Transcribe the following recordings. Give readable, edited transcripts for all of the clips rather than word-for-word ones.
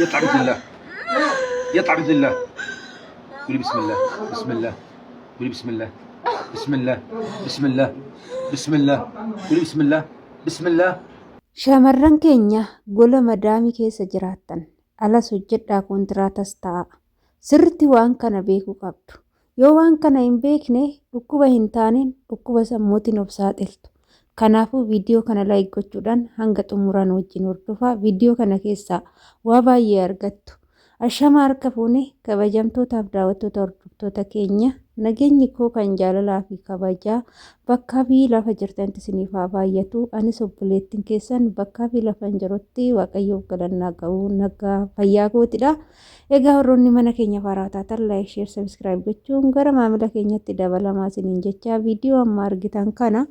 يطلع باذن الله، يطلع باذن الله. قولي بسم الله، بسم الله، قولي بسم الله، بسم الله، بسم الله، بسم الله، قولي بسم الله، بسم الله. Shamarran keenya gola madaamii keessa jiraattan alas hojjedhaa koontiraatas ta'a. Sirriitti waan kana beekuu qabdu. Yoo waan kana hin beekne dhukkuba hin taaneen dhukkuba sammuutiin of saaxiltu. Kanaafuu viidiyoo kana like gochuudhaan hanga xumuraan wajjin hordofaa. Viidiyoo kana keessaa waa baay'ee argattu. Ashama harka fuune kabajamtootaaf daawwattoota hordoftoota keenya, nageenyi koo kan jaalalaa fi kabajaa bakkaa fi lafa jirtanitti isiniif haa baay'atu. Anis obboleettiin keessan bakkaa fi lafa hin jirutti Waaqayyoof galannaa ga'u nagaa fayyaa kootidha. Egaa warroonni mana keenya faaraa taatan like, share, subscribe gochuun gara maamila keenyatti dabalamaa isiniin jecha, viidiyoo amma argitan kana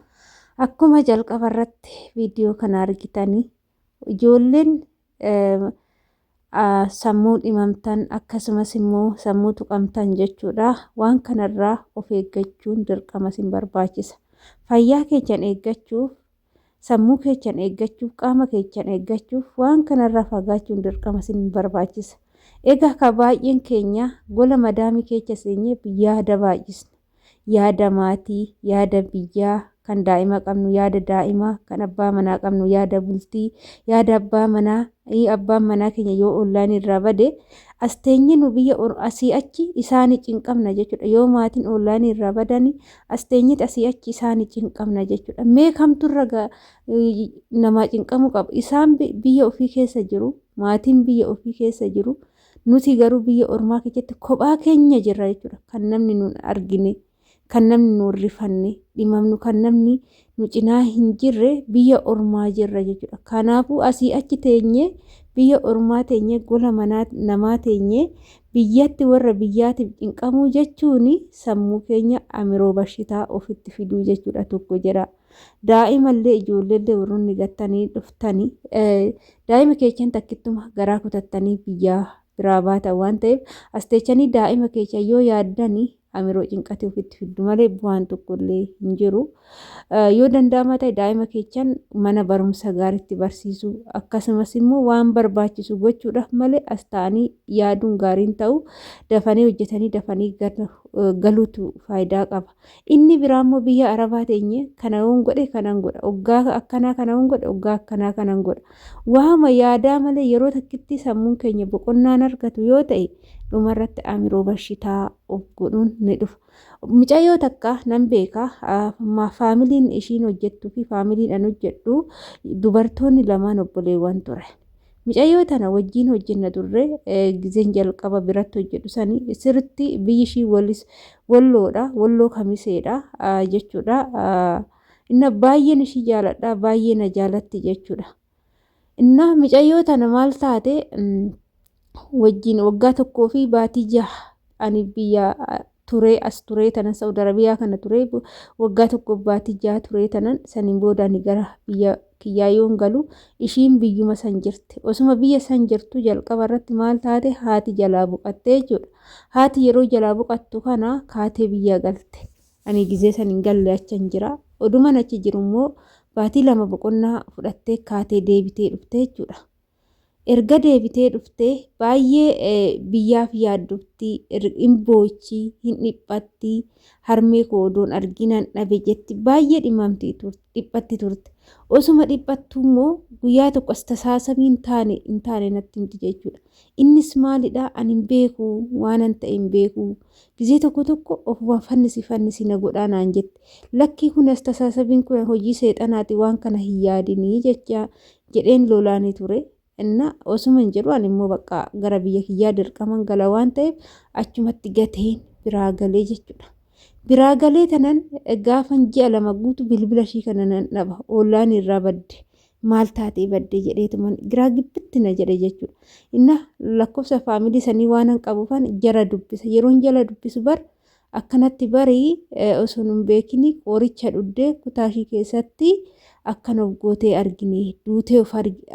akkuma jalqaba irratti viidiyoo kana argitanii ijoolleen sammuu dhimamtan akkasumas immoo sammuu tuqamtan jechuudha. Waan kanarraa of eeggachuun dirqama isin barbaachisa. Fayyaa keessan eeggachuuf, sammuu keessan eeggachuuf, qaama keessan eeggachuuf waan kanarraa fagaachuun dirqama isin barbaachisa. Egaa ka baay'een keenya gola madaamii keessa seenyee yaada baay'isna. Yaada maatii, yaada biyyaa, kan daa'ima qabnu, yaada daa'imaa, kan abbaa manaa qabnu, yaada bultii, yaada abbaa manaa, abbaan manaa keenya yoo ollaan irraa bade as teenyee nu biyya asii achi isaanii cinqabna jechuudha. Yoo maatiin ollaan irraa badani as teenyeet asii achi isaanii cinqabna jechuudha. Mee kamtu irra namaa cinqamuu qaba? Isaan biyya ofii keessa jiru, maatiin biyya ofii keessa jiru, nuti garuu biyya ormaa keessatti kophaa keenya jirra jechuudha. Kan namni nun argine, kan namni nu rifanne, dhimamnu, kan namni nu cinaa hin jirre biyya ormaa jirra jechuudha. Kanaafuu asii achi teenyee biyya ormaa teenyee gola manaa namaa teenyee biyyatti warra biyyaatiif cinqamuu jechuun sammuu keenya amiroo bashitaa ofitti fiduu jechuudha tokko jedha. Daa'imallee ijoolleellee warroonni gattanii dhuftanii daa'ima keessan takkittuma garaa kutattanii biyyaa biraa baatan waan ta'eef as teechanii daa'ima keessan yoo yaaddanii amiroo cinqatii ofitti fiddu malee bu'aan tokkollee hin jiru. Yoo danda'ama ta'e daa'ima keessan mana barumsa gaariitti barsiisuu akkasumas immoo waan barbaachisu gochuudhaaf malee as ta'anii yaaduun gaariin ta'u, dafanii hojjetanii dafanii galuutu faayidaa qaba. Inni biraa immoo biyya Arabaa teenye kana yoon godhe kanan godha, oggaa akkanaa kana yoon godhe oggaa akkanaa kanan godha. Waama yaadaa malee yeroo takkitti sammuun keenya boqonnaan argatu yoo ta'e dhumarratti amiroo bashitaa of godhuun ni dhufa. Mucayyoo takka nan beeka, faamiliin ishiin hojjettuu fi faamiliin an hojjedhu dubartoonni lamaan obboleewwan ture. Mucayyoo tana wajjin hojjenna turre, gizeen jalqaba biratti hojjedhu sani sirriitti biyyi ishii Walloodha, Walloo Kamiseedha jechuudha. Inna baay'een ishii jaaladha, baay'ee na jaalatti jechuudha. Inna mucayyoo tana maal taate, wajjin waggaa 1 fi baatii 6 ani biyya turee as turee tanan, Saudi Arabiyaa kana turee waggaa 1 baatii 6 turee tanan, saniin booda ani gara biyya kiyyaa yoon galu ishiin biyyuma san jirti. Osuma biyya san jirtu jalqaba irratti maal taate, haati jalaa boqattee jechuudha. Haati yeroo jalaa boqattu kana kaatee biyya galte. Ani gizee san hin galle, achan jira. Oduman achi jiru immoo baatii 2 boqonnaa fudhattee kaatee deebitee dhufte jechuudha. Erga deebitee dhuftee baay'ee biyyaaf yaaddofti, hin boochi, hin dhiphatti, harmee koo odoon arginan dhabe jetti, baay'ee dhimamti turte, dhiphatti turte. Osuma dhiphattu immoo guyyaa tokko as tasaasamii hin taane natti himti jechuudha. Innis maalidha, ani hin beeku, waanan ta'e hin beeku. Gizee tokko tokko ofuma fannisi fannisi na godhaa naan jette. Lakkii, kun as tasaasabiin kun hojii seexanaati, waan kana hin yaadinii jecha jedheen lolaanii ture. Inna osuma hin jedhu ani immoo bakka gara biyya kiyyaa dirqaman gala waan ta'eef achumatti gateen biraa galee jechuudha. Biraa galee tanan gaafan ji'a 2 guutu bilbila ishii kana nan dhaba. Oollaan irraa badde. Maal taatee badde jedheetuman giraa gibbitti na jedhe jechuudha. Inna lakkoofsa faamilii sanii waan qabuufan jara dubbisa. Yeroon jala dubbisu bar akkanatti barii osoo nun beekini qoricha dhuddee kutaa ishii keessatti akkan of gootee argine, duutee of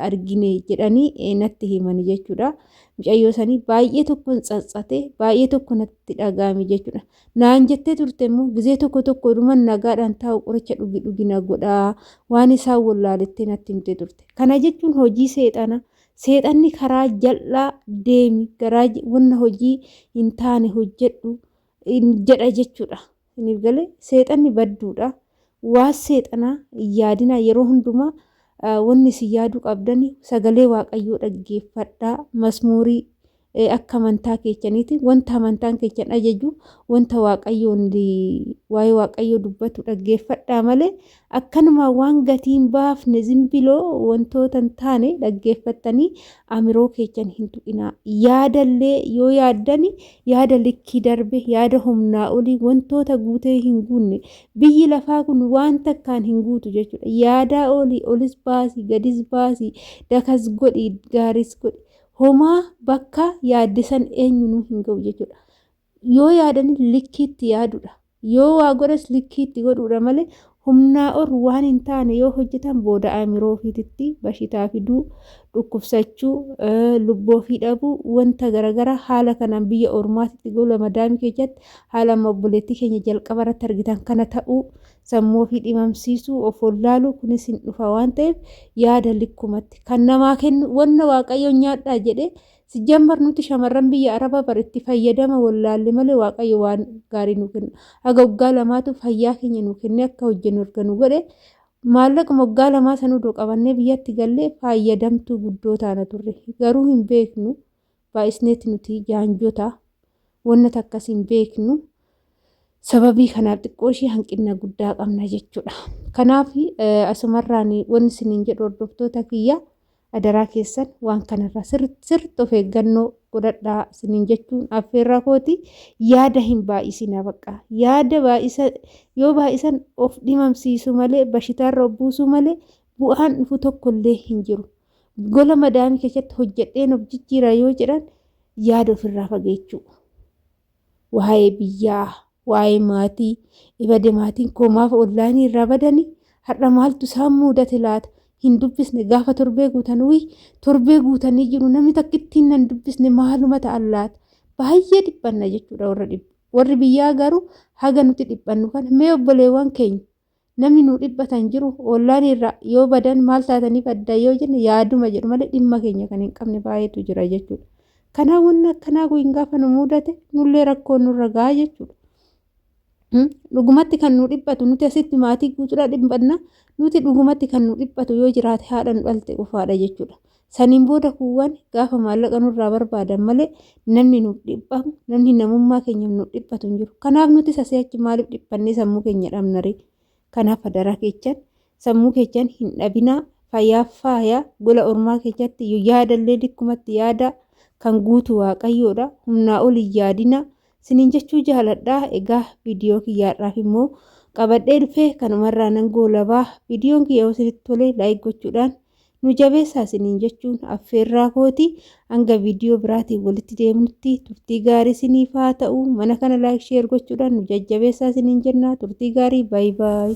argine jedhanii natti himani jechuudha. Mucayyoo sanii baay'ee tokkoon tsatsate, baay'ee tokko natti dhaga'ame jechuudha. Naan jettee turte immoo gizee tokko tokko dhuman nagaadhaan taa'u qoricha dhugi dhugi na godhaa waan isaan wallaalettee natti himtee turte. Kana jechuun hojii seexana. Seexanni karaa jal'aa deemi garaa wanna hojii hin taane hojjedhu jedha jechuudha. Isiniif galee seexanni badduudha. Waa seexanaa hin yaadinaa yeroo hundumaa wanni isin yaaduu qabdani sagalee Waaqayyoo dhaggeeffadhaa masmuurii akka amantaa keechaniiti wanta amantaan keechan ajaju wanta Waaqayyoon waa'ee Waaqayyoo dubbatu dhaggeeffadhaa malee akkanuma waan gatii hin baafne zimbiloo wantoota hin taane dhaggeeffattanii amiroo keechan hin tuqinaa. Yaadallee yoo yaaddani yaada likkii darbe yaada humnaa olii wantoota guutee hin guunne biyyi lafaa kun waan takkaan hin guutu jechuudha. Yaadaa olii olis baasii gadis baasii dakas godhi gaaris godhi homaa bakka yaadde san eenyunuu hin ga'u jechuudha. Yoo yaadani likkiitti yaadudha. Yoo waa godhas likkiitti godhuudha malee humnaa ol waan hin taane yoo hojjetan booda amiroo ofiititti bashitaa fiduu, dhukkubsachuu, lubbuu ofii dhabuu wanta garagaraa haala kanaan biyya ormaatitti gola madaamii keessatti haala amma obboleettii keenya jalqaba irratti argitan kana ta'uu sammuu ofii dhimamsiisuu of wallaaluu kunis hin dhufa waan ta'eef yaada likkumatti kan namaa kennu wanna waaqayyoon nyaadhaa jedhee Sijjammar nuti shamarran biyya arabaa bar itti fayyadama wallaalle malee waaqayyo waan gaarii nu kenna. Haga waggaa lamaatu fayyaa keenya nu kennee akka hojjennu erga nu godhe maallaquma waggaa lamaa san odoo qabannee biyyatti gallee faayyadamtuu guddoo taana turre. Garuu hin beeknu baay'isneeti nuti jaanjota wanna takkas hin beeknu. Sababii kanaaf xiqqoo ishee hanqina guddaa qabna jechuudha. Kanaaf asumarraan wanni isiniin jedhu hordoftoota kiyya Adaraa keessan waan kanarraa sirriitti of eeggannoo godhadhaa isiniin jechuun affeerraa kooti. Yaada hin baay'isinaa bakka. Yaada baay'isa yoo baay'isan of dhimamsiisu malee bashitaarra of buusuu malee bu'aan dhufu tokkollee hin jiru. Gola madaamii keessatti hojjedheen of jijjiira yoo jedhan yaada ofirraa fageechuu. Waa'ee biyyaa, waa'ee maatii, ebade maatiin koo maaf onlaayinii irraa badani? Har'a maaltu isaan muudate laata? Hin dubbisne gaafa torbee guutan wuy torbee guutanii jiru namni takkittiin nan dubbisne maaluma ta'an laata? Baay'ee dhiphanna jechuudha warra dhibbu. Warri biyyaa garuu haga nuti dhiphannu kana mee obboleewwan keenya Namni nuu dhiphatan jiru ollaan irraa yoo badan maal taatanii baddan yoo jenne yaaduma jedhu malee dhimma keenya kan hin qabne baay'eetu jira jechuudha. Kanaaf wanni akkanaa kun gaafa nu mudate nullee rakkoon nurra gahaa jechuudha. Dhugumatti kan nu dhiphatu nuti asitti maatii guutuudha dhiphanna nuti dhugumatti kan nu dhiphatu yoo jiraate haadha nu dhalte qofaadha jechuudha. Saniin booda kuuwwan gaafa maallaqa nurraa barbaadan malee namni nuuf dhiphamu, namni namummaa keenyaaf nuuf dhiphatu hin jiru. Kanaaf nutis asii achi maaliif dhiphannee sammuu keenya dhabna ree? Kanaaf adaraa keechan sammuu keechan hin dhabinaa fayyaaf faaya gola ormaa keechatti yaadallee likkumatti yaada kan guutu waaqayyoodha humnaa ol hin yaadina sinin jechuu jaaladha. Egaa viidiyoo kiyyaadhaaf immoo qabadhee dhufe kanumarraa nan goolabaa. Viidiyoon kiyya yoo isinitti tole laayik gochuudhaan nu jabeessaa isiniin jechuun affeerraa kooti. Hanga viidiyoo biraatiin walitti deemnutti turtii gaarii isiniif haa ta'u. Mana kana laayik sheer gochuudhaan nu jajjabeessaa isiniin jenna. Turtii gaarii baay baay.